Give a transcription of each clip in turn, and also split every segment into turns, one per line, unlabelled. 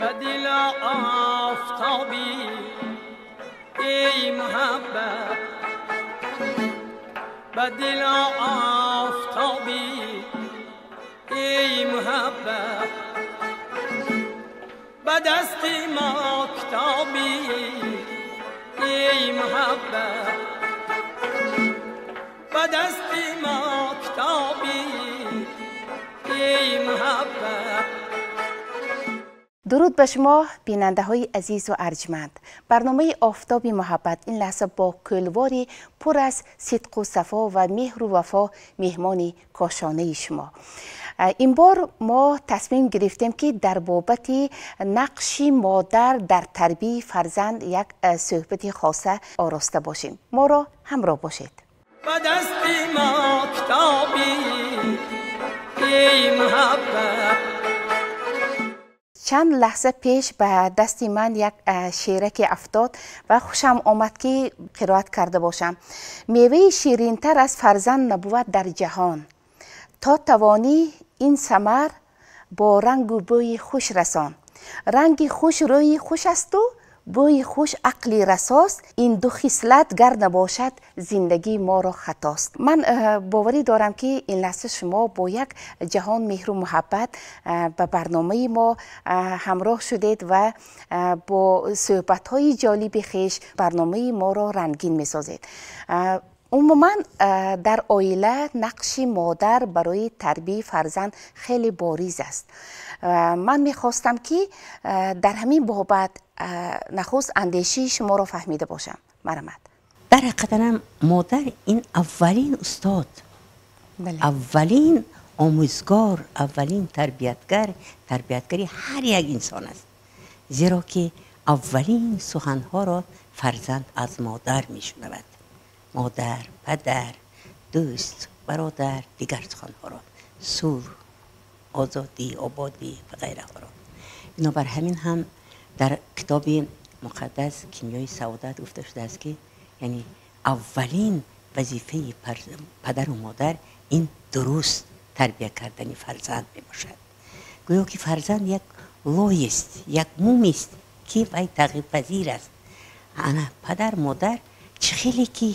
به دل آفتابی ای محبت، به دل آفتابی ای محبت، به دست ما کتابی ای محبت، به دست ما کتابی ای محبت.
درود به شما بیننده های عزیز و ارجمند. برنامه آفتاب محبت این لحظه با کلواری پر از صدق و صفا و مهر و وفا مهمان کاشانه شما. این بار ما تصمیم گرفتیم که در بابت نقش مادر در تربیت فرزند یک صحبت خاصه آراسته باشیم. ما را همراه باشید.
به دست ما کتابی ای محبت.
چند لحظه پیش به دست من یک شعرک افتاد و خوشم آمد که قرائت کرده باشم. میوه شیرینتر از فرزند نبود در جهان، تا توانی این ثمر با رنگ و بوی خوش رسان. رنگ خوش روی خوش است و بوی خوش عقلی رساست، این دو خصلت گر نباشد زندگی ما را خطاست. من باوری دارم که این لحظه شما با یک جهان مهر و محبت به برنامه ما همراه شدید و با صحبت های جالب خویش برنامه ما را رنگین می سازید. عموما در عائله نقش مادر برای تربیت فرزند خیلی باریز است. من میخواستم که در همین بابت نخست اندیشی شما را فهمیده باشم. مرحمت.
در حقیقت مادر این اولین استاد، بله، اولین آموزگار، اولین تربیتگر، تربیتگری هر یک انسان است، زیرا که اولین سخنها را فرزند از مادر میشنود. مادر، پدر، دوست، برادر، دیگر سخنها را، سور، آزادی، آبادی و غیره را. بنابر همین هم در کتاب مقدس کیمیای سعادت گفته شده است که یعنی اولین وظیفه پدر و مادر این درست تربیت کردن فرزند می باشد. گویا که فرزند یک لای است، یک موم است که وی تغییر پذیر است. انا پدر مادر چه خیلی که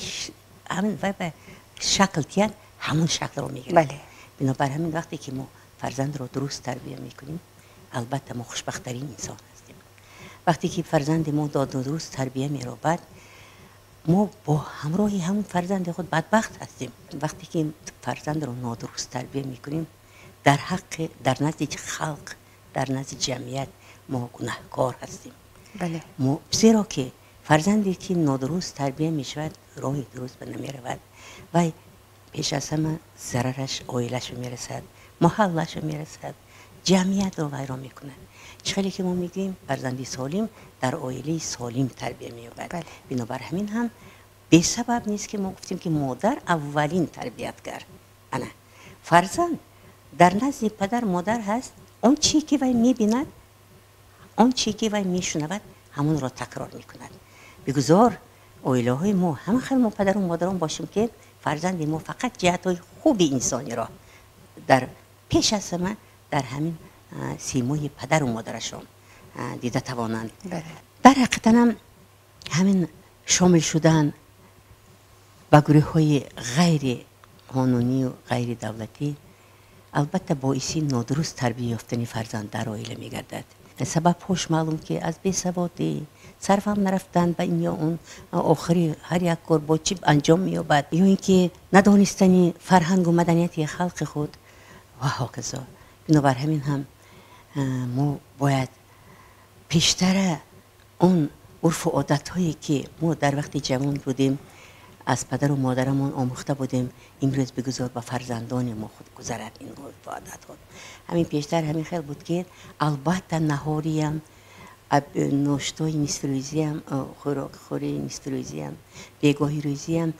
همین وی به شکل تیان همون شکل رو میگیره. بله. بنابر همین وقتی که ما فرزند رو درست تربیت میکنیم، البته ما خوشبخت‌ترین انسان هستیم. وقتی که فرزند ما درست تربیه می‌یابد، ما با همراهی همون فرزند خود بدبخت هستیم. وقتی که فرزند رو نادرست تربیه میکنیم، در حق، در نزد خلق، در نزد جمعیت ما گناهکار هستیم. بله. ما زیرا که فرزندی که نادرست تربیه میشود راه درست به نمیرود و پیش از همه ضررش عائلش میرسد، محلش میرسد، جمعیت رو ویران میکنه. چخیلی که ما میگیم فرزندی سالم در عائله سالم تربیه مییابد. بله. بنابر همین هم به سبب نیست که ما گفتیم که مادر اولین تربیتگر. انا فرزند در نزد پدر مادر هست، آن چی که وی میبیند، آن چی که وی میشنود، همون را تکرار میکند. بگذار عائله های ما همه خیلی ما پدر و مادران باشیم که فرزند ما فقط جهت های خوب انسانی را در پیش از همه در همین سیمای پدر و مادرشان دیده توانند. بله. در حقیقت هم همین شامل شدن به گروه های غیر قانونی و غیر دولتی البته باعث نادرست تربیه یافتن فرزند در عائله میگردد. سبب خوش معلوم که از بی‌سوادی، صرف هم نرفتن به این یا اون، آخری هر یک کار با چی انجام مییابد، یا اینکه ندانستن فرهنگ و مدنیت خلق خود و هکذا. بنابر همین هم ما باید پیشتر اون عرف و عادت هایی که ما در وقت جوان بودیم از پدر و مادرمان آموخته بودیم، امروز بگذار به فرزندان ما خود گذرد این عرف و عادت ها. همین پیشتر همین خیلی بود که البته نهاریم، ناشتای نصف روزیم، خوراک خوری نصف روزیم، بیگاهی روزیم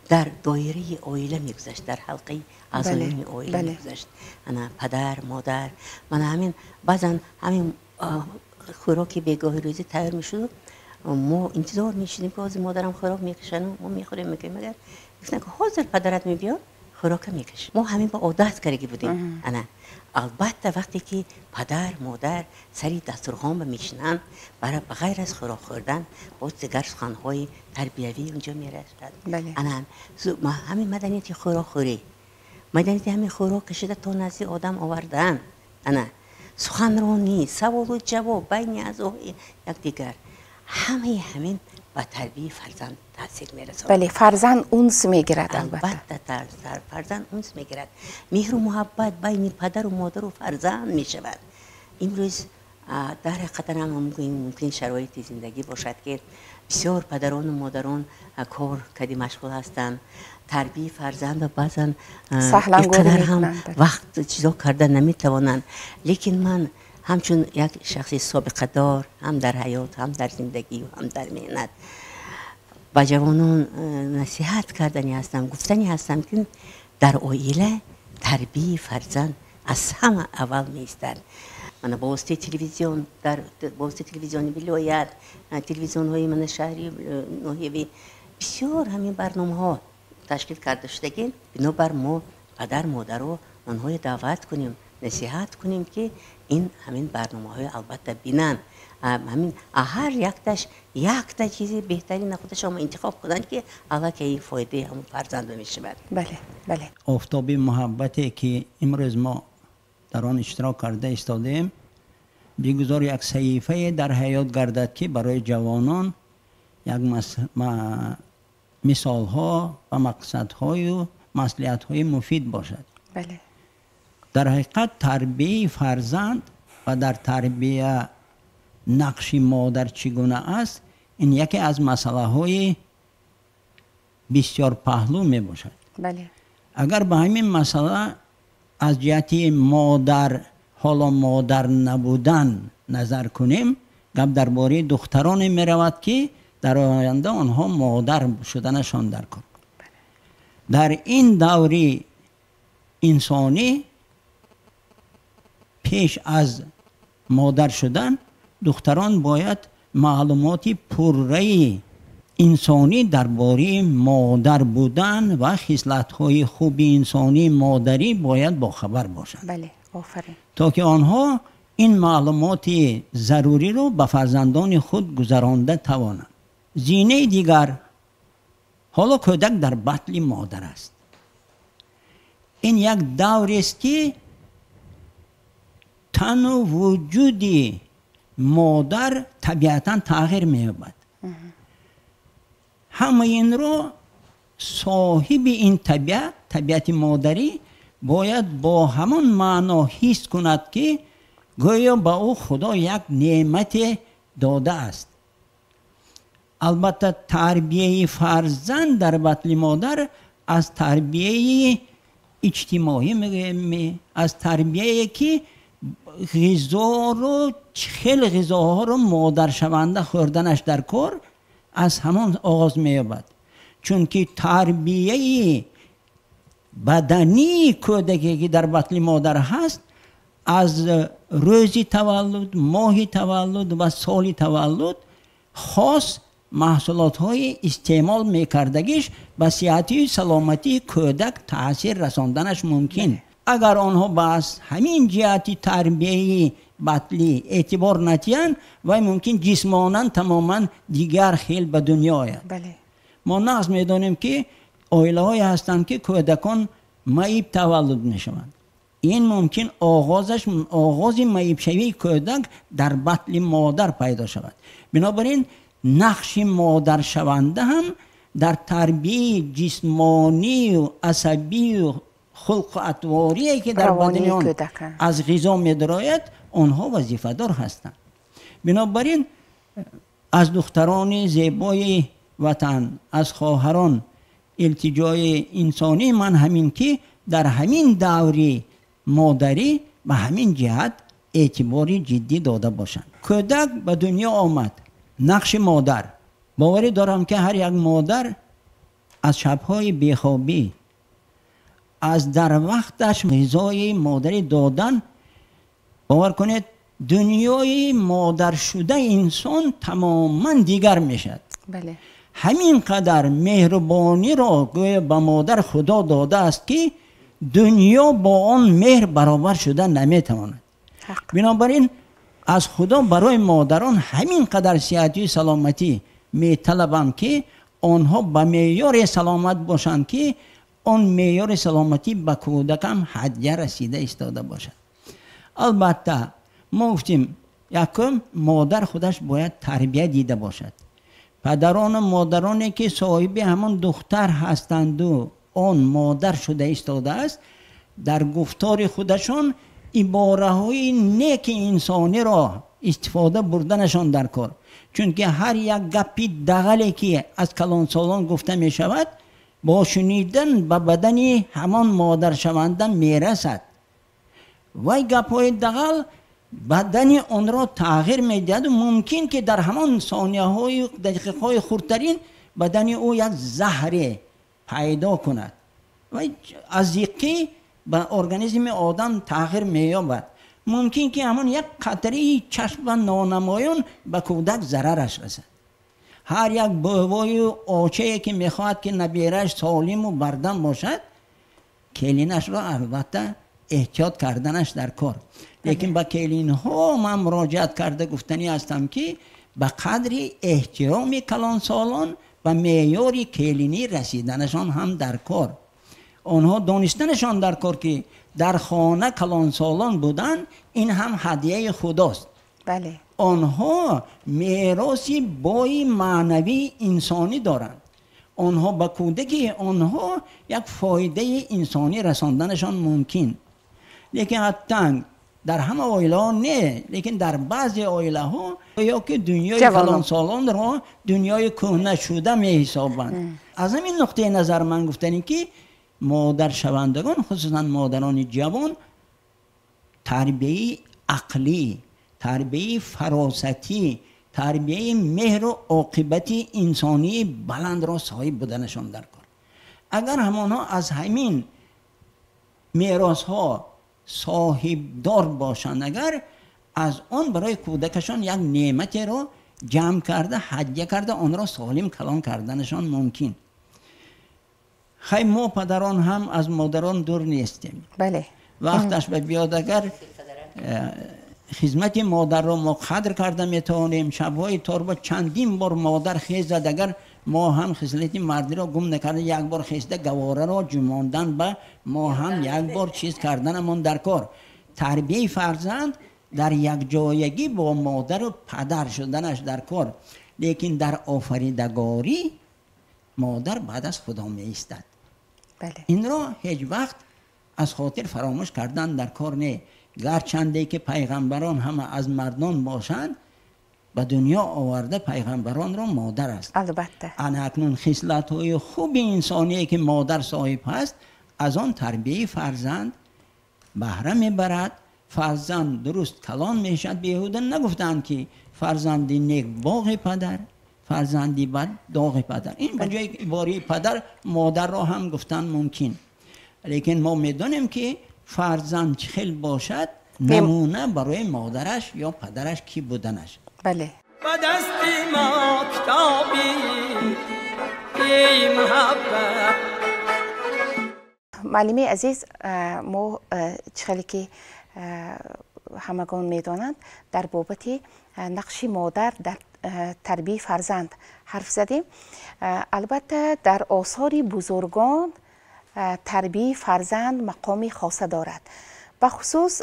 در دایره عائله میگذشت، در حلقه اعضای عائله میگذشت. انا پدر مادر من همین بعضا همین خوراک بیگاهی روزی تیار میشد، ما انتظار میشدیم که حاضر مادرم خوراک میکشن و ما میخوریم میگیم، مگر گفتن که حاضر پدرت میبیاد хӯрока мекашид. Мо ҳамин ба одат кардаги будем. Ана албатта вақте ки падар модар сари дастурхон ба мешинанд, ба ғайр аз хӯрок хӯрдан боз дигар суханҳои тарбиявӣ унҷо мерасад. Ана ҳамин маданияти хӯрокхӯрӣ, маданияти ҳамин хӯрок кашида то назди одам овардан, ана суханронӣ, саволу ҷавоб байни аъзои якдигар, ҳамаи ҳамин ба тарбияи фарзанд таъсир мерасонад.
Бале, фарзанд унс мегирад.
Албатта фарзанд унс мегирад. Меҳру муҳаббат байни падару модару фарзанд мешавад. Имрӯз дар ҳақиқатан ҳам мумкин шароити зиндагӣ бошад, ки бисёр падарону модарон кор кади машғул ҳастанд, тарбияи фарзанд баъзан инқадар ҳам вақт чизо карда наметавонанд. Лекин ман ҳамчун як шахси собиқадор ҳам дар ҳаёт, ҳам дар зиндагӣ, ҳам дар меҳнат ба ҷавонон насиҳат кардани ҳастам, гуфтани ҳастам, ки дар оила тарбияи фарзанд аз ҳама аввал меистад. Мана ба воситаи телевизион, дар ба воситаи телевизиони вилоят, телевизионҳои мана шаҳри, ноҳиявӣ бисёр ҳамин барномаҳо ташкил карда шудагӣ. Бинобар мо падар модаро онҳоро даъват кунем, насиҳат кунем, ки ин ҳамин барномаҳои албатта бинанд. Ҳамин ҳар якташ якта чизи беҳтарин худашон интихоб кунанд, ки аллакай фоидаи ҳамон фарзанд мешавад.
Бале, бале.
Офтоби муҳаббате ки имрӯз мо дар он иштирок карда истодаем, бигузор як саҳифае дар ҳаёт гардад, ки барои ҷавонон як мисолҳо ва мақсадҳою маслиҳатҳои муфид бошад.
Бале.
Дар ҳақиқат тарбияи фарзанд ва дар тарбия нақши модар чӣ гуна аст, ин яке аз масъалаҳои бисёр паҳлӯ мебошад.
Бале.
Агар ба ҳамин масъала аз ҷиҳати модар, ҳоло модар набудан назар кунем, гап дар бораи духтароне меравад, ки дар оянда онҳо модар шуданашон дар кор. Дар ин даври инсонӣ пеш аз модар шудан духтарон бояд маълумоти пурраи инсонӣ дар бораи модар будан ва хислатҳои хуби инсонии модарӣ бояд бохабар бошанд.
Бале, офарин.
То ки онҳо ин маълумоти заруриро ба фарзандони худ гузаронда тавонанд. Зинаи дигар, ҳоло кӯдак дар батли модар аст. Ин як даврест, ки тану вуҷуди модар табиатан тағйир меёбад. Ҳамаи инро соҳиби ин табиат, табиати модарӣ бояд бо ҳамон маъно ҳис кунад, ки гӯё ба ӯ Худо як неъмате додааст. Албатта тарбияи фарзанд дар батли модар аз тарбияи иҷтимоӣ мегӯем, аз тарбияе ки ғизоро, хеле ғизоҳоро модаршаванда хӯрданаш дар кор аз ҳамон оғоз меёбад. Чунки тарбияи бадании кӯдаке ки дар батли модар ҳаст, аз рӯзи таваллуд, моҳи таваллуд ва соли таваллуд хос маҳсулотҳои истеъмол мекардагиш ба сиҳатию саломатии кӯдак таъсир расонданаш мумкин. Агар онҳо ба ҳамин ҷиҳати тарбияи батлӣ эътибор надиҳанд, вай мумкин ҷисмонан тамоман дигар хел ба дунё ояд. Мо нағз медонем, ки оилаҳое ҳастанд, ки кӯдакон маиб таваллуд мешаванд. Ин мумкин оғози маибшавии кӯдак дар батли модар пайдо шавад. Бинобар ин нақши модаршаванда ҳам дар тарбияи ҷисмонию асабию хулқу атворие ки дар бадани он аз ғизо медарояд, онҳо вазифадор ҳастанд. Бинобар ин аз духтарони зебои ватан, аз хоҳарон илтиҷои инсонии ман ҳамин, ки дар ҳамин даври модарӣ ба ҳамин ҷиҳат эътибори ҷиддӣ дода бошанд. Кӯдак ба дунё омад, нақши модар. Боварӣ дорам, ки ҳар як модар аз шабҳои бехобӣ, аз дар вақташ ғизои модарӣ додан, бовар кунед, дунёи модаршуда инсон тамоман дигар мешавад.
Бале.
Ҳамин қадар меҳрубониро гӯё ба модар Худо додааст, ки дунё бо он меҳр баробар шуда наметавонад. Бинобар ин аз Худо барои модарон ҳамин қадар сиҳатию саломатӣ металабам, ки онҳо ба меъёри саломат бошанд, ки он меъёри саломатӣ ба кӯдакам ҳадя расида истода бошад. Албатта мо гуфтем, якум, модар худаш бояд тарбия дида бошад. Падарону модароне ки соҳиби ҳамон духтар ҳастанду он модар шуда истодааст, дар гуфтори худашон ибораҳои неки инсониро истифода бурданашон дар кор. Чунки ҳар як гапи дағале ки аз калонсолон гуфта мешавад, бо шунидан ба бадани ҳамон модаршаванда мерасад. Вай гапҳои дағал бадани онро тағйир медиҳаду мумкин ки дар ҳамон сонияҳои дақиқаҳои хурдтарин бадани ӯ як заҳре пайдо кунад. Вай аз зиққӣ ба организми одам тағйир меёбад. Мумкин ки ҳамон як қатраи чашма нонамоён ба кӯдак зарараш расад. Ҳар як бувою очае ки мехоҳад ки набирааш солиму бардам бошад, келинашро албатта эҳтиёт карданаш дар кор. Лекин ба келинҳо ман муроҷиат карда гуфтанӣ ҳастам, ки ба қадри эҳтироми калонсолон ба меъёри келинӣ расиданашон ҳам дар кор. Онҳо донистанашон дар кор, ки дар хона калонсолон будан ин ҳам ҳадияи Худост. Онҳо мероси бои маънавии инсонӣ доранд. Онҳо ба кӯдаки онҳо як фоидаи инсонӣ расонданашон мумкин. Лекин ҳаттан дар ҳама оилаҳо не, лекин дар баъзе оилаҳо ё ки дунёи калонсолонро дунёи кӯҳнашуда меҳисобанд. Аз ҳамин нуқтаи назар ман гуфтанем, ки модаршавандагон, хусусан модарони ҷавон, тарбияи ақлӣ, тарбияи фаросатӣ, тарбияи меҳру оқибати инсонии баландро соҳиб буданашон дар кор. Агар ҳамонҳо аз ҳамин меросҳо соҳибдор бошанд, агар аз он барои кӯдакашон як неъматеро ҷамъ карда, ҳадя карда, онро солим калон карданашон мумкин. Хай, мо падарон ҳам аз модарон дур нестем. Вақташ ба биёд, агар хизмати модарро мо қадр карда метавонем. Шабҳои торба чандин бор модар хезад, агар мо ҳам хислати мардиро гум накарда, як бор хезда гавораро ҷумондан ба мо ҳам як бор чиз карданамон дар кор. Тарбияи фарзанд дар якҷоягӣ бо модару падар шуданаш дар кор, лекин дар офаридагорӣ модар баъд аз Худо меистад. Инро ҳеҷ вақт аз хотир фаромӯш кардан дар кор не. Гарчанде ки пайғамбарон ҳама аз мардон бошанд, ба дунё оварда пайғамбаронро модар аст.
Албатта.
Ана акнун хислатҳои хуби инсоние ки модар соҳиб ҳаст, аз он тарбияи фарзанд баҳра мебарад. Фарзанд дуруст калон мешавад. Беҳуда нагуфтаанд, ки фарзанди нек боғи падар, фарзанди бад доғи падар. Ин ба ҷои ибораи падар модарро ҳам гуфтан мумкин. Лекин мо медонем, ки фарзанд чӣ хел бошад, намуна барои модараш ё падараш кӣ буданаш.
Ба дасти мо китоби эй муҳаббат.
Муаллими азиз, мо чӣ хеле ки ҳамагон медонанд, дар бобати нақши модар дар тарбияи фарзанд ҳарф задем. Албатта, дар осори бузургон тарбияи фарзанд мақоми хоса дорад. Бахусус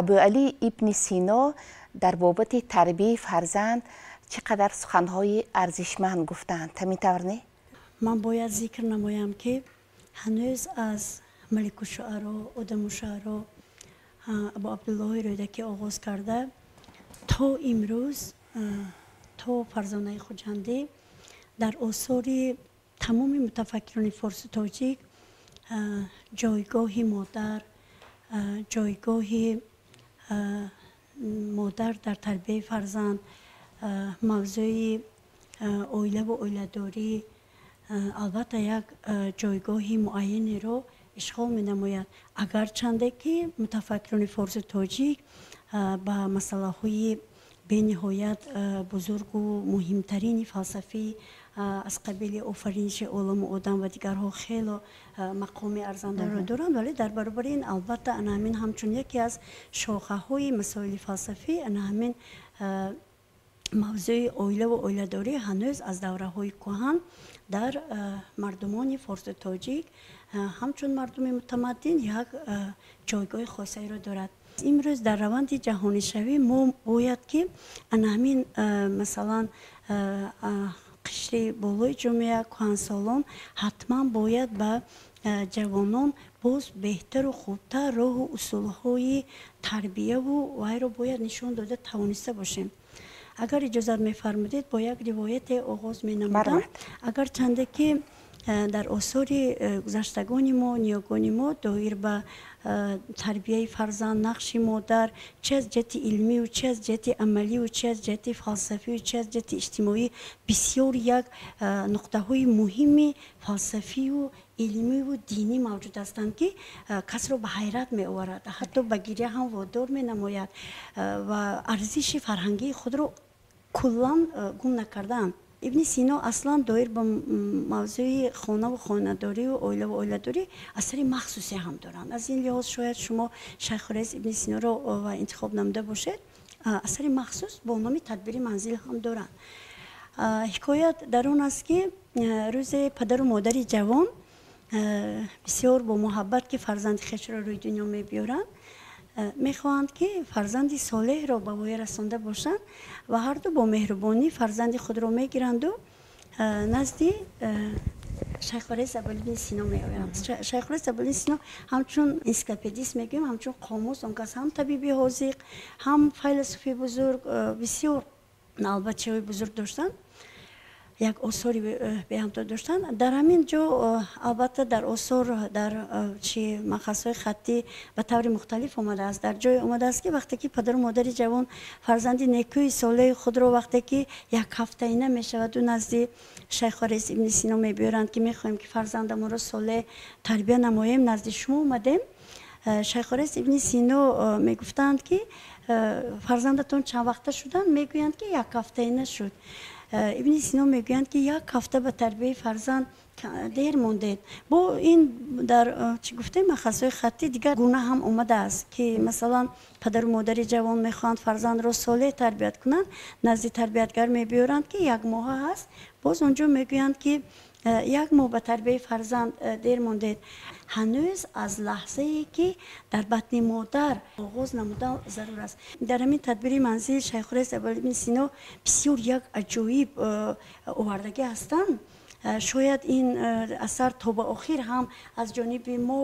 Абуалӣ ибни Сино дар бобати тарбияи фарзанд чӣ қадар суханҳои арзишманд гуфтаанд. Ҳамин тавр не?
Ман бояд зикр намоям, ки ҳанӯз аз Маликушшуаро, Одамушшуаро, Абу Абдуллоҳи Рӯдакӣ оғоз карда то имрӯз, то Фарзонаи Хуҷандӣ, дар осори тамоми мутафаккирони форсу тоҷик ҷойгоҳи модар, ҷойгоҳи модар дар тарбияи фарзанд, мавзӯи оилаву оиладорӣ албатта як ҷойгоҳи муайянеро ишғол менамояд. Агарчанде ки мутафаккирони форсу тоҷик ба масъалаҳои бениҳоят бузургу муҳимтарини фалсафӣ аз қабили офариниши оламу одам ва дигарҳо хело мақоми арзандаро доранд, вале дар баробари ин албатта ана ҳамин ҳамчун яке аз шохаҳои масоили фалсафӣ ана ҳамин мавзӯи оилаву оиладорӣ ҳанӯз аз давраҳои кӯҳан дар мардумони форсу тоҷик ҳамчун мардуми мутамаддин як ҷойгоҳи хосаеро дорад. Имрӯз дар раванди ҷаҳонишавӣ мо бояд ки ана ҳамин масалан қишри болои ҷомеа, кӯҳансолон ҳатман бояд ба ҷавонон боз беҳтару хубтар роҳу усулҳои тарбияву вайро бояд нишон дода тавониста бошем. Агар иҷозат мефармудед, бо як ривояте оғоз менамудам. Агарчанде ки дар осори гузаштагони мо, ниёгони мо доир ба тарбияи фарзанд, нақши модар чи аз ҷиҳати илмию, чи аз ҷиҳати амалию, чи аз ҷиҳати фалсафию, чи аз ҷиҳати иҷтимоӣ бисёр як нуқтаҳои муҳими фалсафию, илмиву динӣ мавҷуд ҳастанд, ки касро ба ҳайрат меоварад, ҳатто ба гиря ҳам водор менамояд ва арзиши фарҳангии худро куллан гум накардаанд. Ибни Сино аслан доир ба мавзӯи хонаву хонадорию оилаву оиладорӣ асари махсусе ҳам доранд. Аз ин лиҳоз шояд шумо Шайхурраис Ибни Синоро интихоб намуда бошед. Асари махсус бо номи Тадбири манзил ҳам доранд. Ҳикоят дар он аст, ки рӯзе падару модари ҷавон бисёр бо муҳаббат, ки фарзанди хешро рӯи дунё мебиёранд, мехоҳанд, ки фарзанди солеҳро ба воя расонда бошанд ва ҳарду бо меҳрубонӣ фарзанди худро мегиранду назди Шайхурраис Абуалӣ Сино меоянд. Шайхурраис Абуалӣ Сино ҳамчун энсиклопедист мегӯем, ҳамчун қомус, он кас ҳам табиби ҳозиқ, ҳам файласуфи бузург, бисёр албатчаҳои бузург доштанд, як осори беҳамто доштанд. Дар ҳамин ҷо албатта дар осор, дар чи махазҳои хаттӣ ба таври мухталиф омадааст. Дар ҷое омадааст, ки вақте ки падару модари ҷавон фарзанди некӯи солеҳи худро вақте ки як ҳафтаина мешаваду назди Шайхурраис Ибни Сино мебиёранд, ки мехоҳем, ки фарзандамонро солеҳ тарбия намоем, назди шумо омадем. Шайхурраис Ибни Сино мегуфтанд, ки фарзандатон чанд вақта шуданд? Мегӯянд, ки як ҳафтаина шуд. Ибни Сино мегӯянд, ки як ҳафта ба тарбияи фарзанд дер мондед. Бо ин дар чӣ гуфтем, махазҳои хаттӣ дигар гуна ҳам омадааст, ки масалан падару модари ҷавон мехоҳанд фарзандро солеҳ тарбият кунанд, назди тарбиятгар мебиёранд, ки як моҳа ҳаст. Боз он ҷо мегӯянд, ки як моҳ ба тарбияи фарзанд дер мондед. Ҳанӯз аз лаҳзае, ки дар батни модар оғоз намудан зарур аст. Дар ҳамин Тадбири манзил Шайхурраис Абуалӣ Сино бисёр як аҷоиб овардагӣ ҳастанд. Шояд ин асар то ба охир ҳам аз ҷониби мо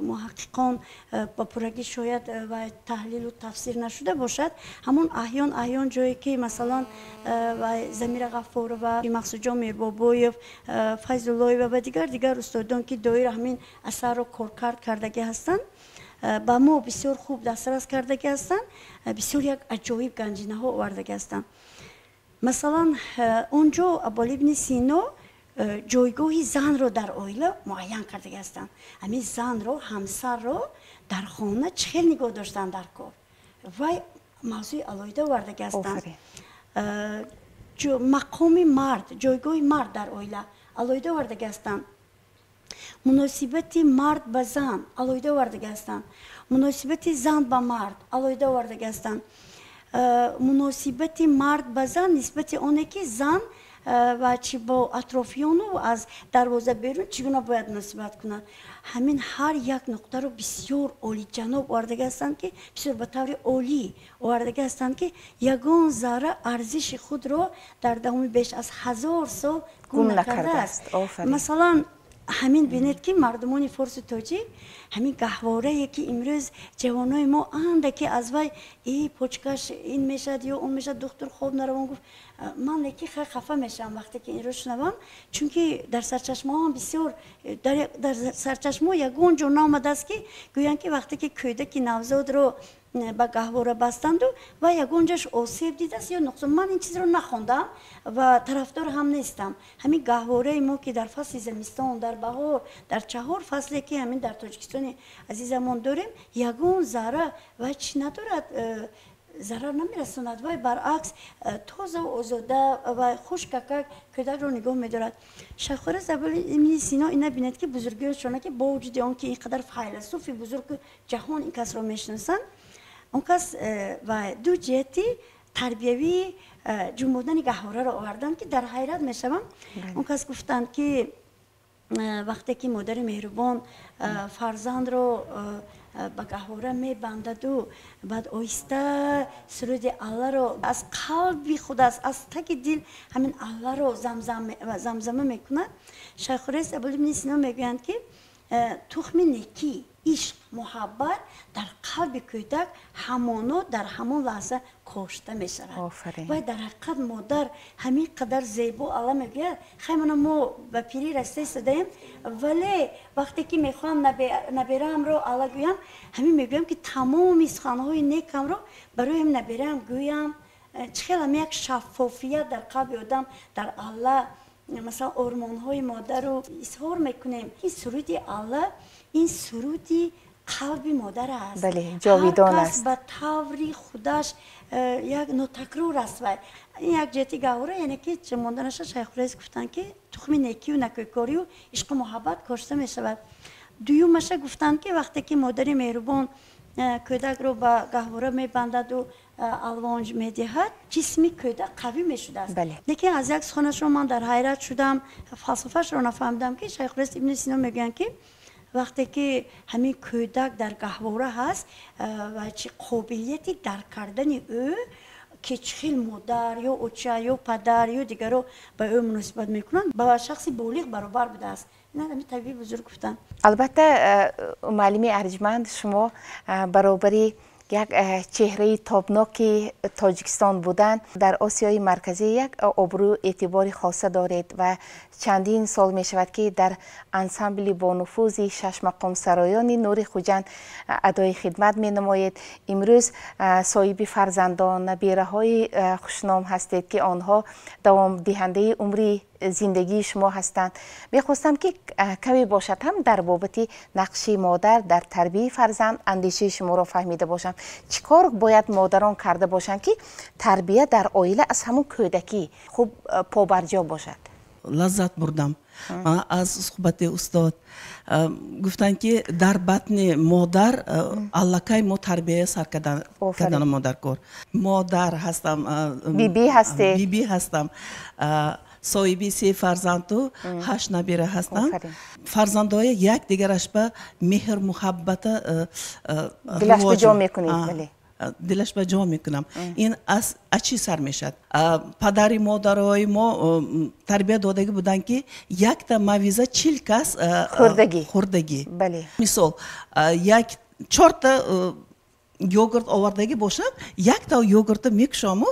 муҳаққиқон ба пуррагӣ шояд ва таҳлилу тафсир нашуда бошад. Ҳамон аҳён аҳён ҷое ки масалан Замира Ғаффорова, Мақсудҷон Мирбобоев, Файзуллоева ва дигар дигар устодон, ки доир ҳамин асарро коркард кардагӣ ҳастанд, ба мо бисёр хуб дастрас кардагӣ ҳастанд, бисёр як аҷоиб ганҷинаҳо овардагӣ ҳастанд. Масалан, он ҷо Абуалӣ ибни Сино ҷойгоҳи занро дар оила муайян кардагӣ ҳастанд. Ҳамин занро, ҳамсарро дар хона чӣ хел нигоҳ доштан дар кор, вай мавзӯи алоҳида овардагӣ ҳастанд. Мақоми мард, ҷойгоҳи мард дар оила алоҳида овардагӣ ҳастанд. Муносибати мард ба зан алоҳида овардагӣ ҳастанд. Муносибати зан ба мард алоҳида овардагӣ ҳастанд. Муносибати мард ба зан нисбати оне, ки зан ва чӣ бо атрофиёну аз дарвоза берун чӣ гуна бояд муносибат кунад. Ҳамин ҳар як нуқтаро бисёр олиҷаноб овардагӣ ҳастанд, ки бисёр ба таври олӣ овардагӣ ҳастанд, ки ягон зарра арзиши худро дар давоми беш аз 1000 сол гум накардааст. Масалан, ҳамин бинед, ки мардумони форсу тоҷик ҳамин гаҳворае, ки имрӯз ҷавонои мо андаке аз вай и почкаш ин мешавад ё он мешавад, духтур хоб наравон гуфт, ман леки хеле хафа мешавам вақте ки инро шунавам, чунки дар сарчашмаҳо бисёр, дар сарчашмаҳо ягон ҷо наомадааст, ки гӯянд, ки вақте ки кӯдаки навзодро ба гаҳвора бастанду ва ягон ҷош осеб дидааст ё нуқсон. Ман ин чизро нахондам ва тарафдор ҳам нестам. Ҳамин гаҳвораи мо, ки дар фасли зимистон, дар баҳор, дар чаҳор фасле, ки ҳамин дар Тоҷикистони азизамон дорем, ягон зарра ва чӣ надорад. зарар намерасонад, вай баръакс тоза ва озода ва хушкакак кӯдакро нигоҳ медорад. Шайх Хорез Ибни Сино ина бинед, ки бузургиёшона, ки бо вуҷуди он ки ин қадар файласуфи бузургу ҷаҳон ин касро мешиносанд, он кас ва ду ҷиҳати тарбиявии ҷунбондани гаҳвораро оварданд, ки дар ҳайрат мешавам. Он кас гуфтанд, ки вақте ки модари меҳрубон фарзандро ба гаҳвора мебандаду баъд оҳиста суруди Алларо аз қалби худ, аз таги дил ҳамин Алларо замзама мекунад, Шайх Хорез Абуибни Сино мегӯянд, ки тухми некӣ, ишқ, муҳаббат дар қалби кӯдак ҳамоно дар ҳамон лаҳза кошта мешавад. Вай дар ҳақиқат модар ҳамин қадар зебо Алла мегӯяд. Хай, мана мо ба пирӣ расида истодаем, вале вақте ки мехоҳам набераамро Алла гӯям, ҳамин мегӯям, ки тамоми суханҳои некамро барои ҳам набераам гӯям. Чӣ хел ҳам як шаффофият дар қалби одам дар Алла, масалан, ормонҳои модарро изҳор мекунем. Ин суруди Алла, ин суруди қалби модар аст.
Бале, ҷовидон аст.
Ба таври худаш як нотакрор аст. Вай ин як ҷиҳати гаҳвора, яъне ки монданаша Шайх Хорез гуфтанд, ки тухми некию накӯкорию ишқу муҳаббат кошта мешавад. Дуюмаша гуфтанд, ки вақте ки модари меҳрубон кӯдакро ба гаҳвора мебандаду алвонҷ медиҳад, ҷисми кӯдак қавӣ мешудааст. Лекин аз як суханашро ман дар ҳайрат шудам, фалсафаашро нафаҳмидам, ки Шайх Хорез Ибни Сино мегӯянд, ки вақте ки ҳамин кӯдак дар гаҳвора ҳаст ва чи қобилияти дарк кардани ӯ, ки чӣ хел модар ё оча ё падар ё дигаро ба ӯ муносибат мекунанд, ба шахси болиғ баробар будааст. Ина ҳамин табиби бузург гуфтанд.
Албатта, муаллими арҷманд, шумо баробари як чеҳраи тобноки Тоҷикистон будан, дар Осиёи Марказӣ як обрӯю эътибори хоса доред ва чандин сол мешавад, ки дар ансамбли бонуфузи шашмақомсароёни Нури Хуҷанд адои хидмат менамоед. Имрӯз соҳиби фарзандон, набираҳои хушном ҳастед, ки онҳо давомдиҳандаи умри зиндагии шумо ҳастанд. Мехостам, ки каме бошад ҳам дар бобати нақши модар дар тарбияи фарзанд андешаи шуморо фаҳмида бошам. Чӣ кор бояд модарон карда бошанд, ки тарбия дар оила аз ҳамон кӯдакӣ хуб побарҷо бошад?
Лаззат бурдам аз суҳбати устод. Гуфтанд, ки дар батни модар аллакай мо тарбия сар кардана модаркор. Модар ҳастам,
бибӣ ҳастед.
Бибӣ ҳастам, соҳиби се фарзанду ҳашт набира ҳастам. Фарзандҳои як дигараш ба меҳр муҳаббата
дилаш ба ҷо мекунед. Бале,
дилаш ба ҷо мекунам. Ин аз чӣ сар мешавад? Падари модарҳои мо тарбия додагӣ буданд, ки якта мавиза 40 кас
хӯрдагӣ.
Хӯрдагӣ. Мисол, як чорта йогурт овардагӣ бошам, якта йогуртро мекушому,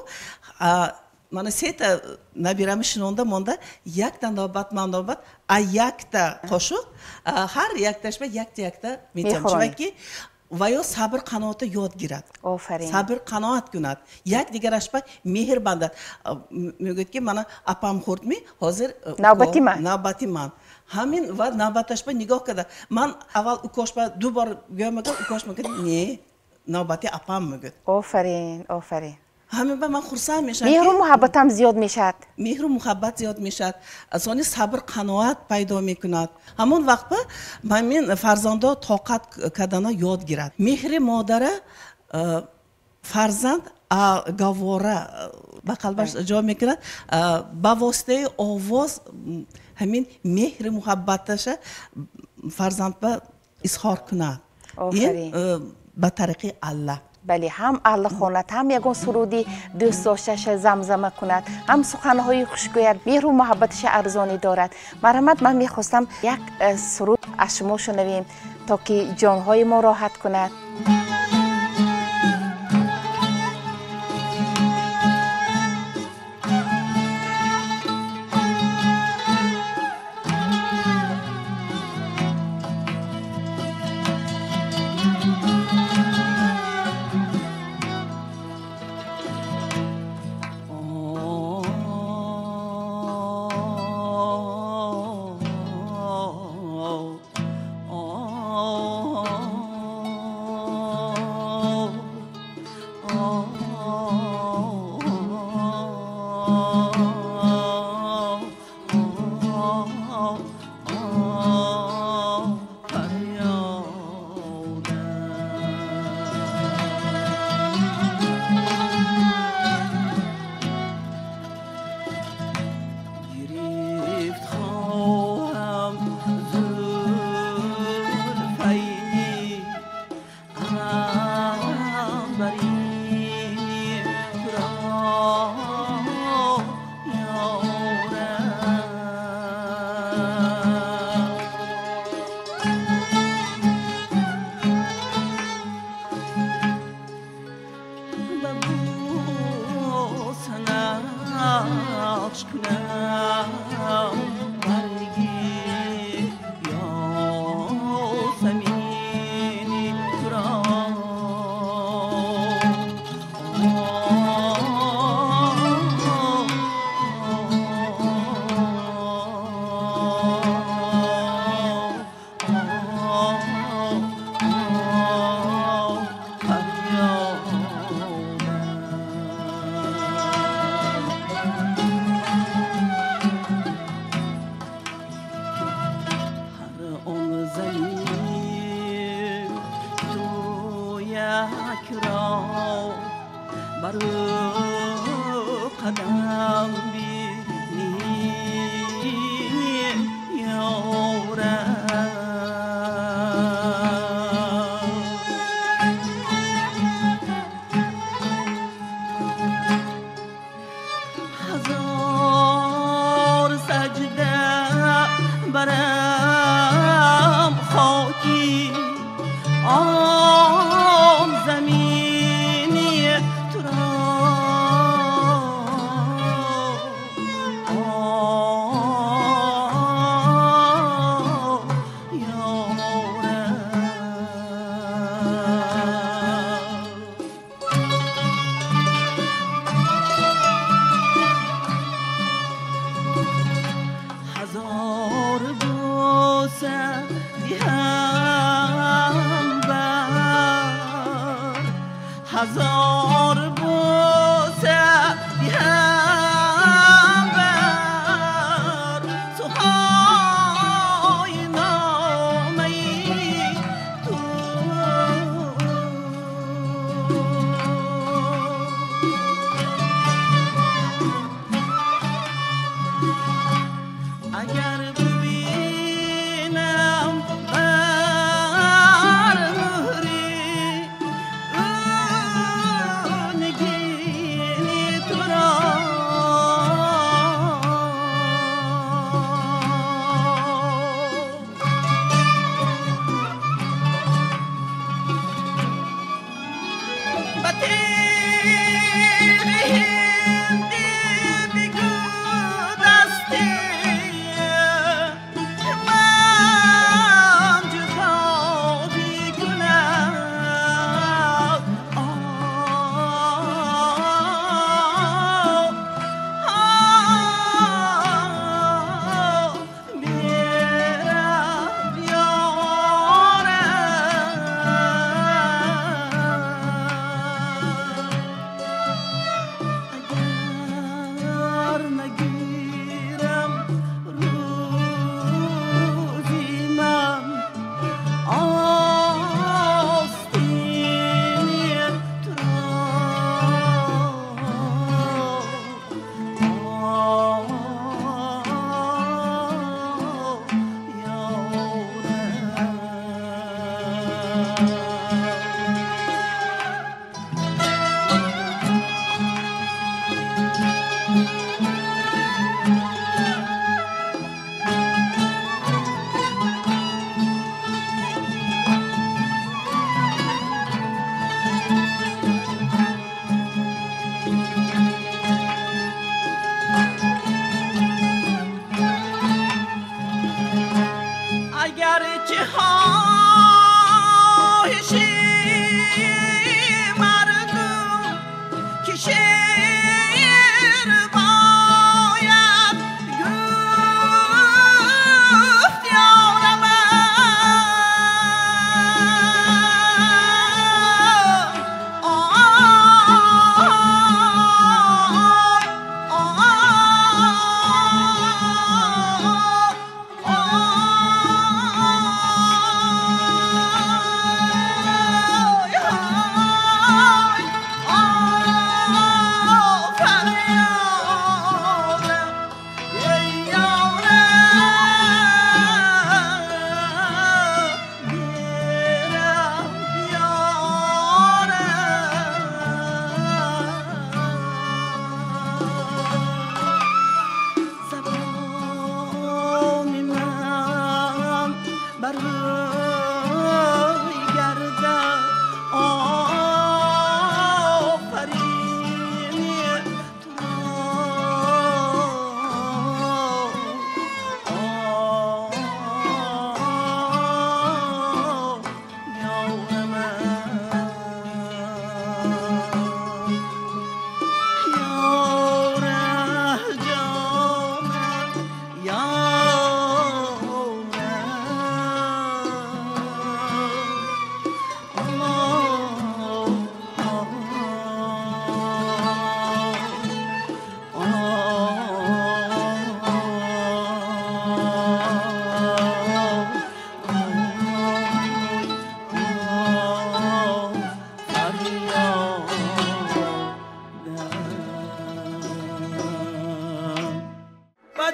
мана сета набирами шинонда монда, якта навбат, ман навбат, а якта қошуқ ҳар якташба якта якта метиҳам, чунки ва ё сабр қаноатро ёд гирад, сабр қаноат кунад, як дигарашба меҳр бандад. Мегӯяд, ки мана апам хӯрдми, ҳозир
навбати ман.
Навбати ман. Ҳамин ва навбаташба нигоҳ карда, ман аввал укошба ду бор гӯям, мегӯяд, укош мегӯяд, не, навбати апам, мегӯяд.
Офарин, офарин.
Ҳамин ба ман хурсанд мешавам.
Меҳру муҳаббатам зиёд мешавад.
Меҳру муҳаббат зиёд мешавад, сони сабр қаноат пайдо мекунад. Ҳамон вақт ба ҳамин фарзандо тоқат кардана ёд гирад. Меҳри модара фарзанд гавора ба қалбаш ҷо мекунад, ба воситаи овоз ҳамин меҳри муҳаббаташа фарзанд ба изҳор кунад. Ин ба тариқи Аллаҳ.
Бале, ҳам Алла хонад, ҳам ягон суруди дӯстдошташа замзама кунад, ҳам суханҳои хуш гӯяд, меҳру муҳаббаташа арзонӣ дорад. Марҳамат, ман мехостам як суруд аз шумо шунавем, то ки ҷонҳои мо роҳат кунад.
Oh. кунам барги ёсамини туро.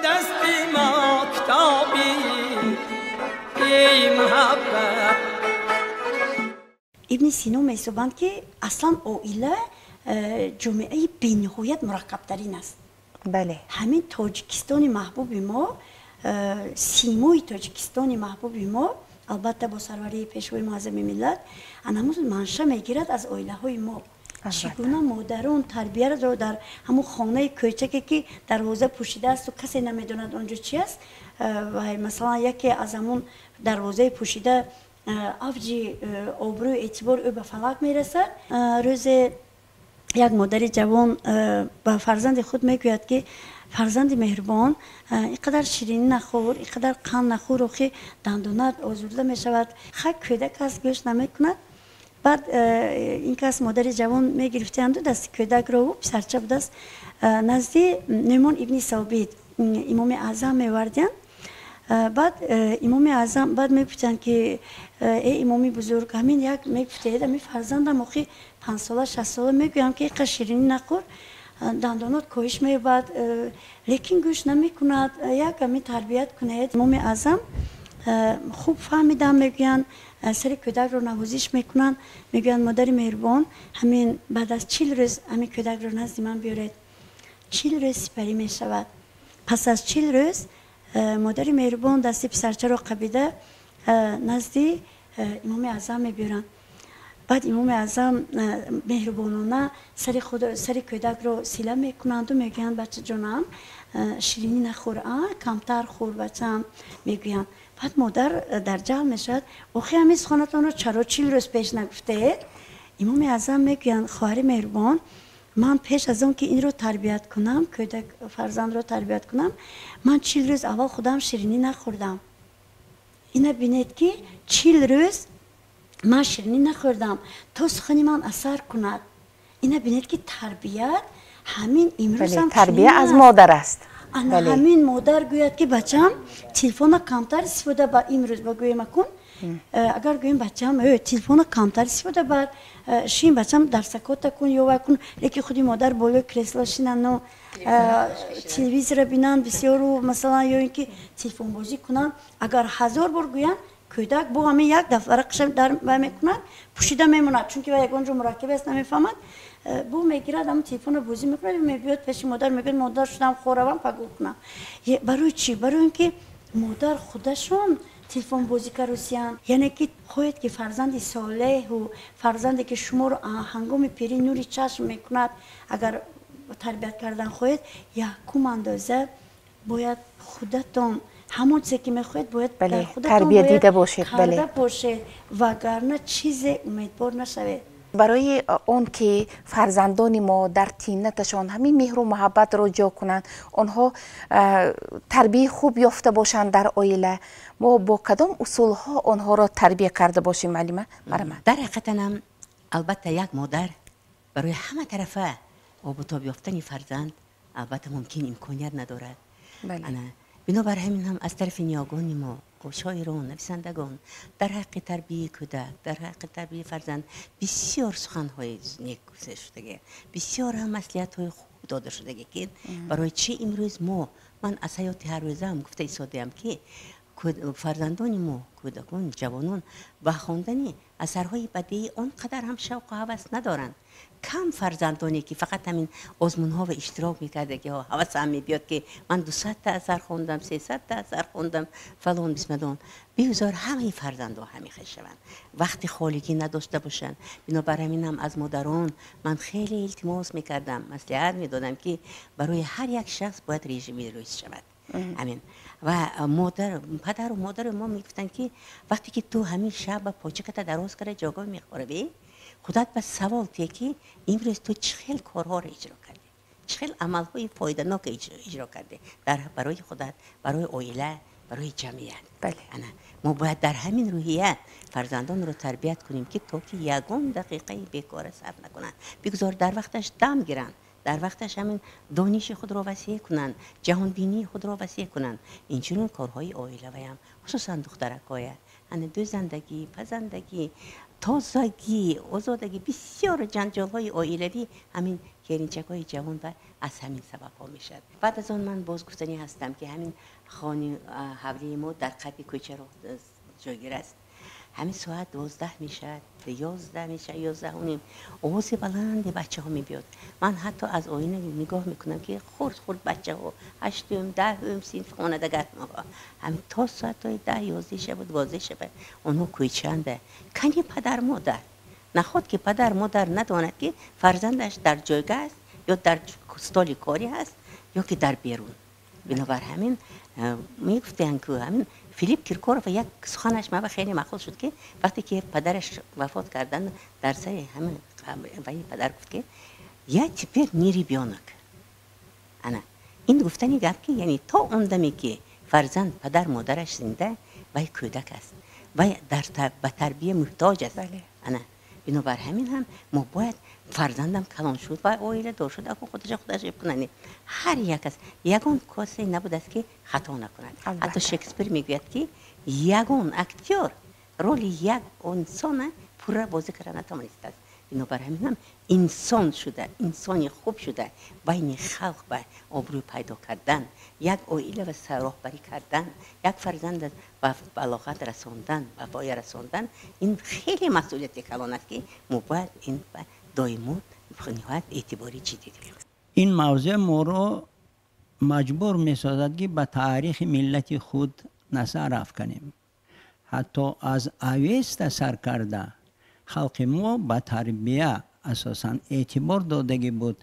Дасти мо китоби эй муҳаббат.
Ибни Сино меҳисобанд, ки аслан оила ҷомеаи бениҳоят мураккабтарин аст. Ҳамин Тоҷикистони маҳбуби мо, симои Тоҷикистони маҳбуби мо, албатта бо сарварии Пешвои муаззами миллат, ана ҳамун манша мегирад аз оилаҳои мо. Чӣ гуна модарон тарбияро дар ҳамун хонаи кӯчаке, ки дарвоза пӯшидаасту касе намедонад он ҷо чи аст, ва масалан, яке аз ҳамун дарвозаи пӯшида авҷи обрӯю эътибори ӯ ба фалак мерасад. Рӯзе як модари ҷавон ба фарзанди худ мегӯяд, ки фарзанди меҳрубон, ин қадар ширинӣ нахӯр, ин қадар қанд нахӯр, охи дандонат озурда мешавад. Хай, кӯдак аст, гӯш намекунад. Баъд ин кас, модари ҷавон, мегирифтианду дасти кӯдакро, писарча будааст, назди Нӯъмон ибни Собит, имоми аъзам, мевардианд. Баъд имоми аъзам баъд мегуфтанд, ки э имоми бузург, ҳамин як мегуфтед, ҳамин фарзандам охи 5-сола, 6-сола, мегӯям, ки иқа ширинӣ нахӯр, дандонот коҳиш меёбад, лекин гӯш намекунад, як ҳамин тарбият кунед. Имоми аъзам хуб фаҳмидам, мегӯянд, сари кӯдакро навозиш мекунанд, мегӯянд: модари меҳрубон, ҳамин баъд аз 40 рӯз ҳамин кӯдакро назди ман биёред. 40 рӯз сипарӣ мешавад. Пас аз 40 рӯз модари меҳрубон дасти писарчаро қабида назди имоми аъзам мебиёранд. Баъд имоми аъзам меҳрубонона сари худ, сари кӯдакро сила мекунанду мегӯянд: бачаҷонам, ширинӣ нахӯр, камтар хӯр, бачаам, мегӯянд. Баъд модар дар ҷал мешавад: охи ҳамин суханатонро чаро 40 рӯз пеш нагуфтед? Имоми аъзам мегӯянд: хоҳари меҳрубон, ман пеш аз он ки инро тарбият кунам, кӯдак, фарзандро тарбият кунам, ман 40 рӯз аввал худам ширинӣ нахӯрдам. Ина бинед, ки 40 рӯз ман ширинӣ нахӯрдам, то сухани ман асар кунад. Ина бинед, ки тарбият ҳамин имрӯзам
тарбия аз модар аст.
Ана ҳамин модар гӯяд, ки бачам, телефона камтар истифода бар. Имрӯз ба гӯем акун, агар гӯем: бачам, телефона камтар истифода бар, шин, бачам, дарсакота кун ё вай кун, лекин худи модар болои кресло шинану телевизора бинанд бисёру, масалан, ё ин ки телефонбозӣ кунанд, агар ҳазор бор гӯянд, кӯдак бо ҳамин як дафъа рақша дар вай мекунад, пӯшида мемонад, чунки вай ягон ҷо мураккаб аст, намефаҳмад. Бу мегирад, ҳамн телефонро бозӣ мекунад, мебиёд пеши модар, мегӯяд: модар, шудам, хоравам, пагӯ кунам. Барои чӣ? Барои ин ки модар худашон телефонбозӣ карусиянд. Яъне ки хоҳед, ки фарзанди солеҳу фарзанде, ки шуморо ҳангоми пирӣ нури чашм мекунад, агар тарбият кардан хоҳед, якум андоза бояд худатон ҳамон чизе ки мехоҳед, бояд дар худатон
тарбия дида бошед.
Карда бошед, вагарна чизе умедвор нашавед.
Барои он ки фарзандони мо дар тинаташон ҳамин меҳру муҳаббатро ҷо кунанд, онҳо тарбияи хуб ёфта бошанд дар оила, мо бо кадом усулҳо онҳоро тарбия карда бошем, муаллима, марҳамат?
Дар ҳақиқатанам, албатта, як модар барои ҳама тарафа обутоб ёфтани фарзанд, албатта, мумкин имконият надорад. Бинобар ҳамин ҳам аз тарафи ниёгони мо, шоирон, нависандагон дар ҳаққи тарбияи кӯдак, дар ҳаққи тарбияи фарзанд бисёр суханҳои нек гуфта шудагӣ, бисёр ҳам маслиҳатҳои хуб дода шудагӣ, ки барои чӣ имрӯз мо, ман аз ҳаёти ҳаррӯзаам гуфта истодаам, ки фарзандони мо, кӯдакон, ҷавонон ба хондани асарҳои бадеӣ он қадар ҳам шавқу ҳавас надоранд. Кам фарзандоне, ки фақат ҳамин озмунҳо иштирок мекардагиҳо, ҳавасам мебиёд, ки ман 200-та асар хондам, 300-та асар хондам, фалон бисмадон. Бигузор ҳамаи фарзандҳо ҳамин хел шаванд, вақти холигӣ надошта бошанд. Бинобар ҳамин ҳам аз модарон ман хеле илтимос мекардам, маслиҳат медодам, ки барои ҳар як шахс бояд режими рӯз шавад. Ҳамин ва модар, падару модари мо мегуфтанд, ки вақте ки ту ҳамин шаб ба почаката дароз карда ҷойгоҳ мехоравӣ, худат ба савол тие, ки имрӯз ту чӣ хел корҳоро иҷро кардӣ, чӣ хел амалҳои фоиданок иҷро кардӣ дар барои худат, барои оила, барои ҷамъият. Ана мо бояд дар ҳамин рӯҳия фарзандонро тарбият кунем, ки то ки ягон дақиқаи бекора сарф накунанд. Бигузор дар вақташ дам гиранд, дар вақташ ҳамин дониши худро васеъ кунанд, ҷаҳонбинии худро васеъ кунанд. Инчунин корҳои оилаваям, хусусан духтаракоя, ана дӯзандагӣ, пазандагӣ, тозагӣ, озодагӣ. Бисёр ҷанҷолҳои оилавӣ ҳамин Келинчакҳои ҷавон ба аз ҳамин сабабҳо мешавад. Баъд аз он ман боз гуфтанӣ ҳастам, ки ҳамин хони ҳавлии мо дар қаби кӯчаро ҷойгир аст. Ҳамин соат 12 мешавад, 11 мешавад, 11:30 овози баланди бачаҳо мебиёд. Ман ҳатто аз оина нигоҳ мекунам, ки хурд хурд бачаҳо 8-ум, 10-ум синф хондагарҳо ҳамин то соатҳои 10, 11 шаб, 12 шаб онҳо кӯчаанда. Кани падар модар наход ки падар модар надонад, ки фарзандаш дар ҷойгоҳ аст ё дар столи корӣ ҳаст ё ки дар берун. Бинобар ҳамин мегуфтанд, ки ҳамин Филипп Киркоров як суханаш ман хеле маъқул шуд, ки вақте ки падараш вафот карданд, дар сари ҳамин ваи падар гуфт, ки я теперь не ребенок. Ана ин гуфтани гап, ки яъне то он даме ки фарзанд падар модараш зинда, вай кӯдак аст, вай ба тарбия муҳтоҷ аст. Ана бинобар ҳамин ҳам мо бояд фарзандам калон шуд ва оиладор шуд, ако худашо худаш кунад. Ҳар як аст, ягон косе набудааст, ки хато накунад. Ҳатто Шекспир мегӯяд, ки ягон актёр роли як инсона пурра бозӣ карда натавонистааст. Бинобар ҳамин ҳам инсон шуда, инсони хуб шуда, байни халқ ба обрӯ пайдо кардан, як оила ва роҳбарӣ кардан, як фарзанд ба балоғат расондан, ба воя расондан, ин хеле масъулияти калон аст, ки мо бояд ин ба доимо ниҳоят эътибори ҷиддӣ диҳем.
Ин мавзеъ моро маҷбур месозад, ки ба таърихи миллати худ назар афканем. Ҳатто аз Авеста сар карда халқи мо ба тарбия асосан эътибор додагӣ буд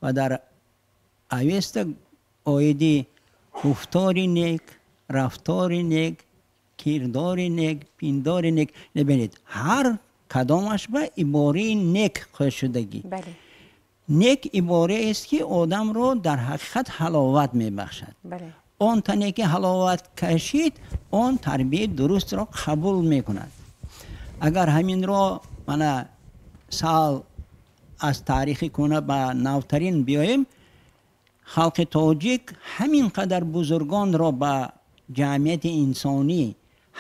ва дар Авеста оиди гуфтори нек, рафтори нек, кирдори нек, пиндори нек, бибинед, ҳар кадомаш ба ибораи нек шудагӣ. Нек ибораест, ки одамро дар ҳақиқат ҳаловат мебахшад. Он тане ки ҳаловат кашид, он тарбияи дурустро қабул мекунад. Агар ҳаминро мана сал аз таърихи кӯна ба навтарин биёем, халқи тоҷик ҳамин қадар бузургонро ба ҷамъияти инсонӣ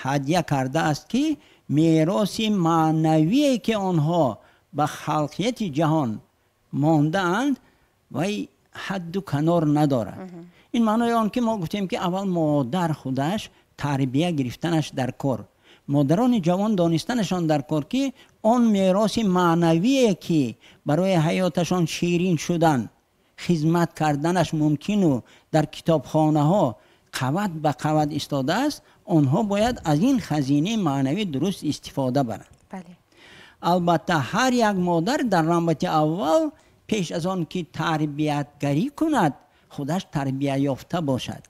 ҳадя кардааст, ки мероси маънавие, ки онҳо ба халқияти ҷаҳон мондаанд, вай ҳадду канор надорад. Ин маънои он ки мо гуфтем, ки аввал модар худаш тарбия гирифтанаш дар кор, модарони ҷавон донистанашон дар кор, ки он мероси маънавие, ки барои ҳаёташон ширин шудан, хизмат карданаш мумкину дар китобхонаҳо қават ба қават истодааст, онҳо бояд аз ин хазинаи маънавӣ дуруст истифода баранд. Албатта, ҳар як модар дар навбати аввал пеш аз он ки тарбиятгарӣ кунад, худаш тарбия ёфта бошад.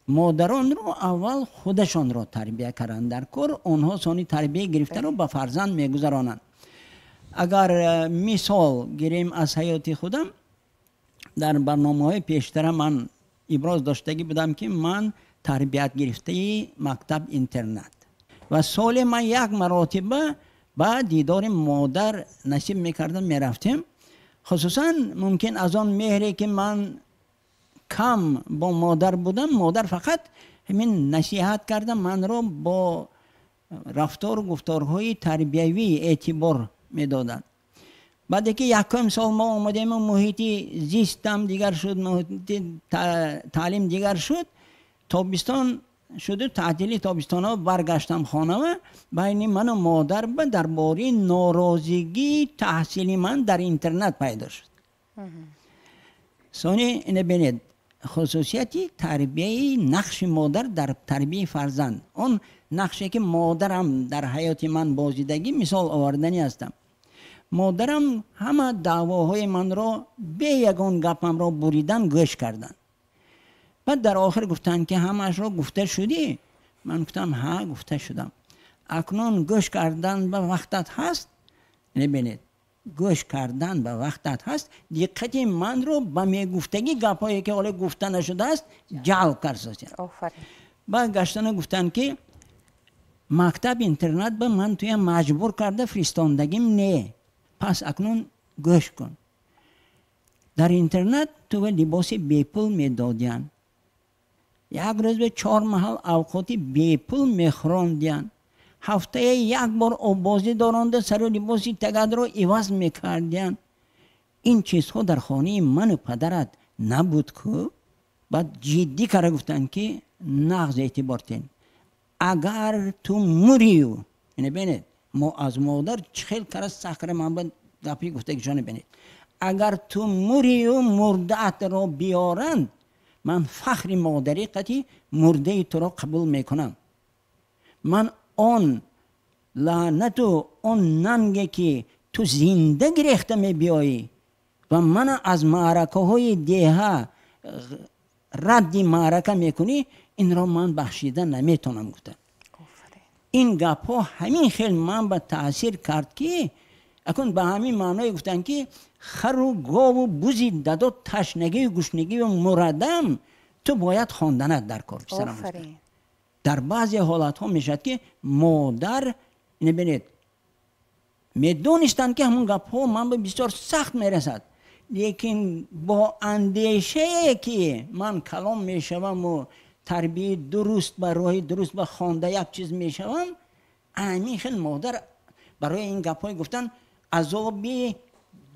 Модаронро аввал худашонро тарбия кардан дар кор, онҳо сони тарбия гирифтаро ба фарзанд мегузаронанд. Агар мисол гирем аз ҳаёти худам, дар барномаҳои пештара ман иброз доштагӣ будам, ки ман тарбият гирифтаи мактаб интернат ва соли ман як маротиба ба дидори модар насиб мекардам, мерафтем. Хусусан мумкин аз он меҳре, ки ман кам бо модар будам, модар фақат ҳамин насиҳат карда манро бо рафтору гуфторҳои тарбиявӣ эътибор медоданд. Баъде ки якум сол мо омадему муҳити зистам дигар шуд, муҳити таълим дигар шуд, тобистон шуду таътили тобистонҳо баргаштам хонава, байни ману модар ба дар бораи норозигии таҳсили ман дар интернат пайдо шуд. Сони ина бинед, хусусияти тарбияи нақши модар дар тарбияи фарзанд, он нақше ки модарам дар ҳаёти ман бозидагӣ, мисол оварданӣ ҳастам. Модарам ҳама даъвоҳои манро бе ягон гапамро буридан гӯш карданд. Баъд дар охир гуфтанд, ки ҳамаашро гуфта шудӣ? Ман гуфтам, ҳа, гуфта шудам. Акнун гӯш кардан ба вақтат ҳаст? Небинед, гӯш кардан ба вақтат ҳаст, диққати манро ба мегуфтагӣ гапҳое, ки ҳоло гуфта нашудааст, ҷалб кард. Баъд гаштана гуфтанд, ки мактаб интернат ба ман туя маҷбур карда фиристондагим не, пас акнун гӯш кун. Дар интернат ту либоси бепул медодиянд, як рӯз ба 4 маҳал авқоти бепул мехӯрондиянд, ҳафтае як бор оббозӣ доронда сару либоси тагадро иваз мекардиянд. Ин чизҳо дар хонаи ману падарат набуд ку. Баъд ҷиддӣ карда гуфтанд, ки нағз эътибор тен, агар ту мурию, ине бинед, мо аз модар чӣ хел кара сахт кара ман ба гапи гуфтагишона бинед, агар ту мурию мурдаатро биёранд, ман фахри модарӣ қати мурдаи туро қабул мекунам. Ман он лаънату он нанге, ки ту зинда гирехта мебиёӣ ва мана аз маъракаҳои деҳа радди маърака мекунӣ, инро ман бахшида наметонам, гуфтам. Ин гапҳо ҳамин хел ман ба таъсир кард, ки акун ба ҳамин маъное гуфтанд, ки хару гову бузи дадо ташнагию гушнагию мурадам, ту бояд хонданат дар кор, писарам. Дар баъзе ҳолатҳо мешавад, ки модар, ине бинед, медонистанд, ки ҳамон гапҳо ман ба бисёр сахт мерасад, лекин бо андешае, ки ман калом мешаваму тарбияи дуруст ба роҳи дуруст ба хонда як чиз мешавам, ҳамин хел модар барои ин гапҳои гуфтан азоби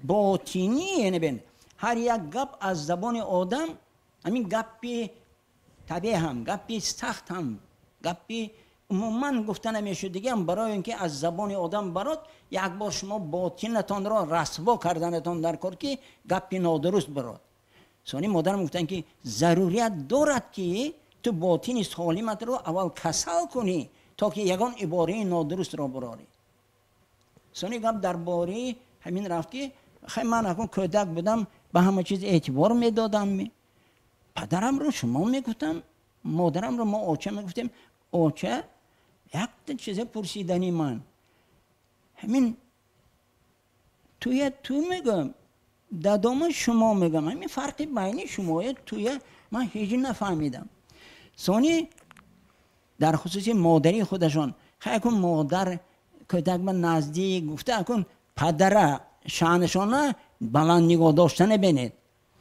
ботинӣ. Яъне бин, ҳар як гап аз забони одам, ҳамин гапи табиъ ҳам, гапи сахт ҳам, гапи умуман гуфта намешудагиам, барои он ки аз забони одам барод, як бор шумо ботинатонро расво карданатон дар кор, ки гапи нодуруст барод. Сони модарам гуфтанд, ки зарурият дорад, ки ту ботини солиматро аввал касал кунӣ, то ки ягон ибораи нодурустро бурорӣ. Сони гап дар бораи ҳамин рафт, ки хай, ман акун кӯдак будам, ба ҳама чиз эътибор медодам. Падарамро шумо мегуфтам, модарамро мо оча мегуфтем. Оча, якта чизе пурсидани ман, ҳамин туя ту мегӯям, дадома шумо мегӯям, ҳамин фарқи байни шумоя туя ман ҳеҷ нафаҳмидам. Сони дар хусуси модари худашон, хай, акун модар кӯдак ба наздик гуфта, акун падара шаънашона баланд нигоҳ дошта набинед.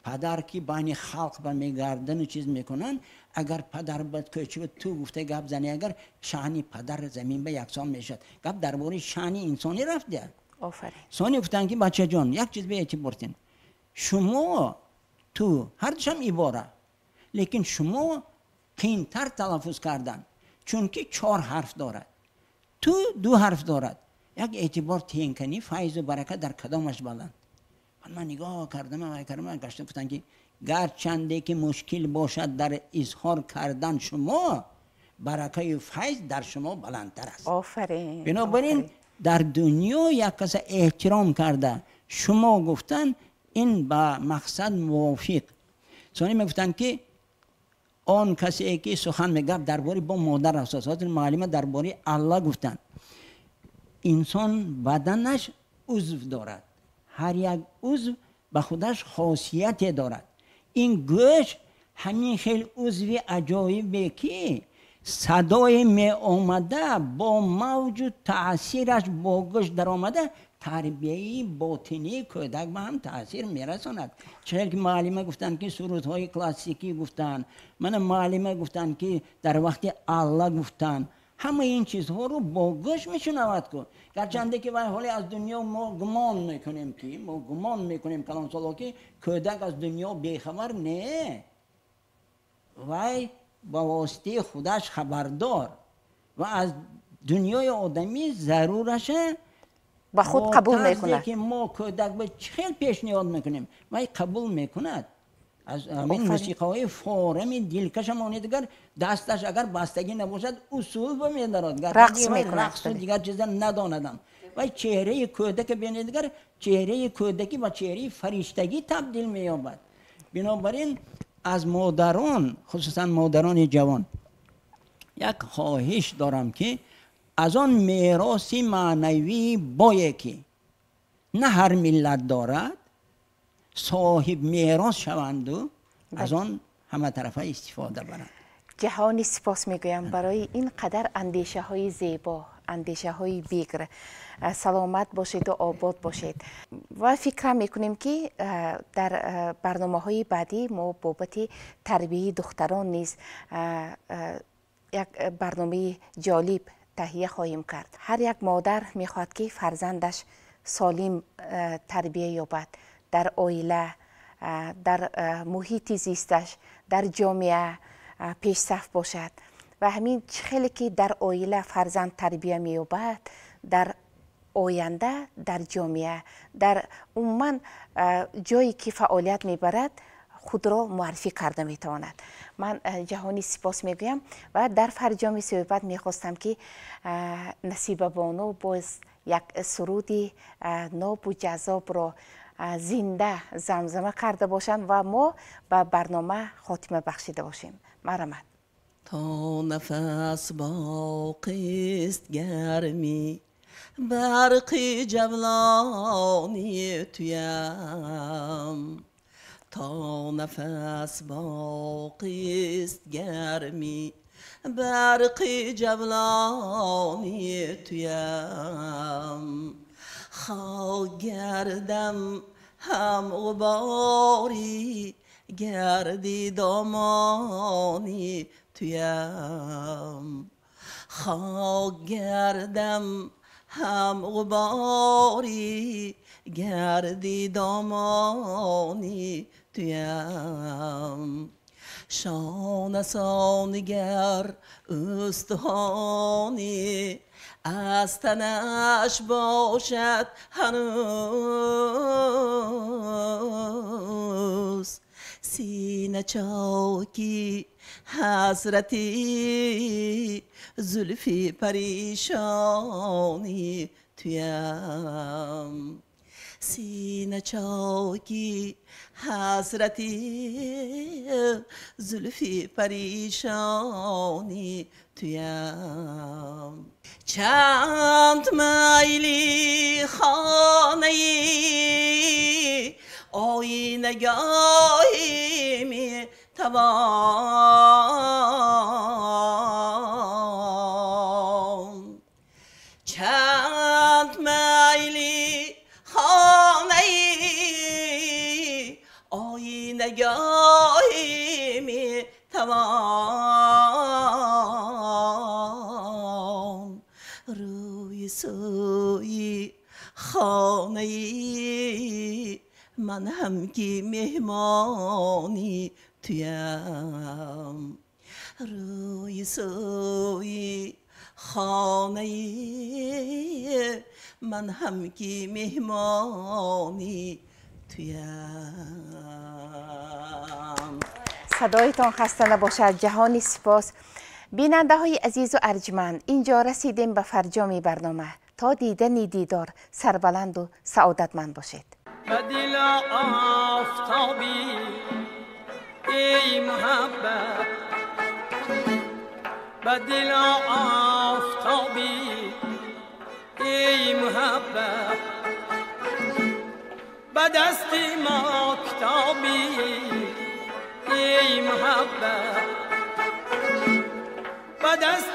Падар ки байни халқ ба мегардану чиз мекунанд, агар падар ба кӯча ту гуфта гап зани, агар шаъни падар замин ба яксон мешавад. Гап дар бораи шаъни инсонӣ рафтя. Сони гуфтанд, ки бачаҷон, як чиз ба эътибор тин, шумо ту ҳардушам ибора, лекин шумо қиинтар талаффуз кардан, чунки чор ҳарф дорад, ту ду ҳарф дорад. Як эътибор тиенканӣ, файзу барака дар кадомаш баланд? Ман нигоҳ кардам, кардам, гашта гуфтанд, ки гарчанде ки мушкил бошад дар изҳор кардан, шумо баракаю файз дар шумо баландтар аст.
Офарин.
Бинобар ин дар дунё як каса эҳтиром карда шумо гуфтан, ин ба мақсад мувофиқ. Сони мегуфтанд, ки он касе ки сухан мегап дар бораи бо модар аст, ҳозир муаллима дар бораи Алла гуфтанд, инсон баданаш узв дорад, ҳар як узв ба худаш хосияте дорад. Ин гӯш ҳамин хел узви аҷоибе, ки садое меомада бо мавҷу таъсираш бо гӯш даромада тарбияи ботинии кӯдак ба ҳам таъсир мерасонад. Чӣ ки муаллима гуфтанд, ки сурудҳои классикӣ гуфтанд, мана муаллима гуфтанд, ки дар вақти Алла гуфтанд, ҳамаи ин чизҳоро бо гӯш мешунавад ку. Гарчанде ки вай ҳоле аз дунё, мо гумон мекунем, ки мо гумон мекунем, калонсоло, ки кӯдак аз дунё бехабар, не, вай ба воситаи худаш хабардор ва аз дунёи одамӣ зарураша
ба худ қабул мекунад.
Ки мо кӯдак ба чӣ хел пешниҳод мекунем, вай қабул мекунад. Аз ҳамин мусиқаҳои форами дилкашамони дигар дасташ агар бастагӣ набошад, усул ба медарод,
рақс мекунад,
рақсу дигар чиза надонадам. Вай чеҳраи кӯдака бинед, дигар чеҳраи кӯдакӣ ба чеҳраи фариштагӣ табдил меёбад. Бинобар ин аз модарон, хусусан модарони ҷавон, як хоҳиш дорам, ки аз он мероси маънавии бое, ки на ҳар миллат дорад, соҳиб мерос шаванду аз он ҳаматарафа истифода баранд.
Ҷаҳони сипос мегӯям барои ин қадар андешаҳои зебо, андешаҳои бикр. Саломат бошеду обод бошед ва фикрам мекунем, ки дар барномаҳои баъдӣ мо бобати тарбияи духтарон низ як барномаи ҷолиб таҳия хоҳем кард. Ҳар як модар мехоҳад, ки фарзандаш солим тарбия ёбад. дар оила, дар муҳити зисташ, дар ҷомеа пешсаф бошад. Ва ҳамин чӣ хеле ки дар оила фарзанд тарбия меёбад, дар оянда дар ҷомеа, дар умуман ҷое ки фаъолият мебарад, худро муаррифӣ карда метавонад. Ман ҷаҳонӣ сипос мегӯям ва дар фарҷоми суҳбат мехостам, ки Насибабону боз як суруди нобу ҷаззобро зинда замзама карда бошанд ва мо ба барнома хотима бахшида бошем. Марҳамат.
То нафас боқист гармӣ барқи ҷавлони туям, то нафас боқист гармӣ барқи ҷавлони туям, хок гардам ҳам ғубори гардӣ домони туям, хок гардам ҳам ғубори гардӣ домони туям, шонасонигар устухони аз танаш бошад ҳанӯз, синачоки ҳасрати зулфи паришони туям, синачоки ҳасрати зулфи паришони туям, чанд майли хонаи оинагоҳи метавон, чанд майли хонаи оинагоҳи метавон, рӯи сӯи хонаи ман ҳам ки меҳмони туям, рӯи сӯи хонаи ман ҳам ки меҳмони туям.
Садоятон хаста набошад. Ҷаҳони сипос. Бинандаҳои азизу арҷманд, инҷо расидем ба фарҷоми барнома. То дидани дидор сарбаланду саодатманд бошед.
به دل آفتابی ای محبت، به دل آفتابی ای محبت، به دست ما کتابی ای محبت، به دست